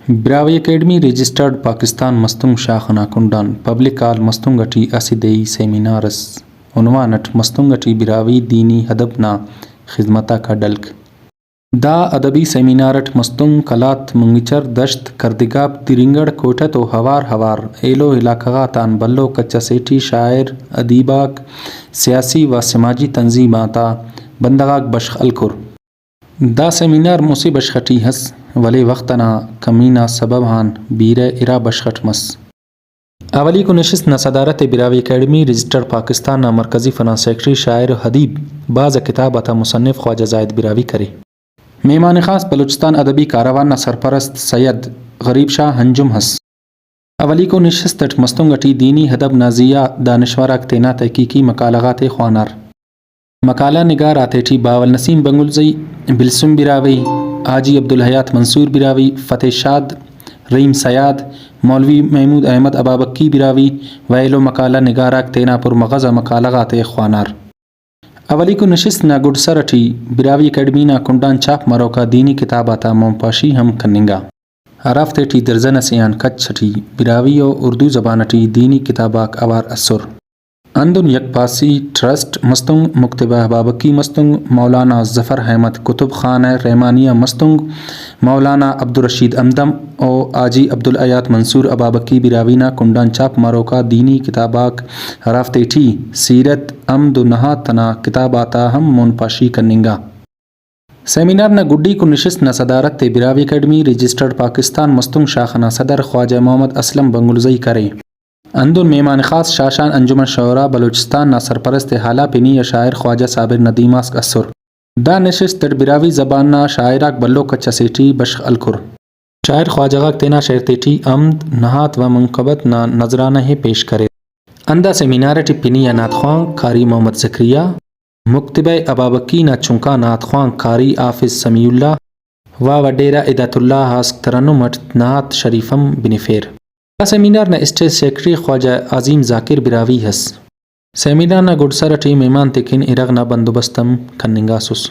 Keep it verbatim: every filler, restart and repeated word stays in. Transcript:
براہوئی اکیڈمی رجسٹرڈ پاکستان مستونگ شاخ انا کنڈآن پبلک ہال مستونگ اٹی اسہ دے ئی سیمینار ئس۔ عنوان اٹ مستونگ اٹی براہوئی دینی ادب نا خذمت آک آ ڈلک۔ دا ادبی سیمینار اٹ مستونگ، قلات، منگچر، دشت، کردگاپ، درینگڑ، کوٹت و اوار اوار ایلو علاقہ غاتان بھلو کچ اسے ٹی شاعر، ادیب آک، سیاسی و سماجی تنظیم آتا بندغ آک بشخ ہلکر۔ دا سیمینار مسہ بشخ ٹی ئس، ولے وخت انا کمی نا سبب آن بیرہ ارا بشخ اٹ مس۔ اولیکو نشست نا صدارت ء براہوئی اکیڈمی رجسٹرڈ پاکستان نا مرکزی فنان سیکرٹری شاعر و ادیب، بھاز آ کتاب آتا مصنف خواجہ زاہد براہوئی کرے۔ مہمان خاص بلوچستان ادبی کاروان نا سرپرست سید غریب شاہ انجم ئس۔ اولیکو نشست اٹ مستونگ اٹی دینی ادب نا زی آ دانشور آک تینا تحقیقی مقالہ غاتے خوانار۔ مقالہ نگار آتیٹی باول نسیم بنگلزئی، بلسم براہوئی، حاجی عبدالحیات منصور براہوئی، فتح شاد، رحیم سیاد، مولوی محمود احمد ابابکی براہوئی و ایلو مقالہ نگار آک تینا پر مغز آ مقالہ غاتے خوانار۔ اولیکو نشست نا گڈسر اٹی براہوئی اکیڈمی نا کنڈآن چھاپ مروک آ دینی کتاب آتا مون پاشی ہم کننگا، ہرافتیٹی درزن اسے آن کچ اٹی براہوئی و اردو زبان اٹی دینی کتاب آک اوار ئسر۔ ہندن یک پاسی ٹرسٹ مستونگ، مکتبہ ابابکی مستونگ، مولانا ظفر احمد کتب خانہ رحمانیہ مستونگ، مولانا عبدالرشید ہمدم و حاجی عبدالحیات منصور ابابکی براہوئی نا کنڈآن چھاپ مروک آ دینی کتاب آک، ہرافتیٹی سیرت، حمد و نعت نا کتاب آتا ہم مون پاشی کننگا۔ سیمینار نا گڈیکو نشست نا صدارت ء براہوئی اکیڈمی رجسٹرڈ پاکستان مستونگ شاخ انا صدر خواجہ محمد اسلم بنگلزئی کرے۔ ہندن مہمان خاص شاشان انجمن شعراء بلوچستان نا سرپرست اعلیٰ پنی آ شاعر خواجہ صابر ندیم آک ئسر۔ دا نشست اٹ براہوئی زبان نا شاعر آک بھلو کچ اسے ٹی بشخ ہلکر۔ شاعر خواجہ غاک تینا شعر تیٹی حمد، نعت و منقبت نا نذرانہ ء پیش کریر۔ ہندا سیمینار اٹی پنی آ نعت خوانک قاری محمد زکریا، مکتبہ ابابکی نا چنکا نعت خوانک قاری حافظ سمیع اللہ و وڈیرہ ہدایت اللہ آک ترنم اٹ نعت شریف ہم بنفیر۔ دا سیمینار نا اسٹیج سیکرٹری خواجہ عظیم ذاکر براہوئی ئس۔ سیمینار نا گڈسر اٹی مہمان تیکن ارغ نا بندوبست ہم کننگاسس۔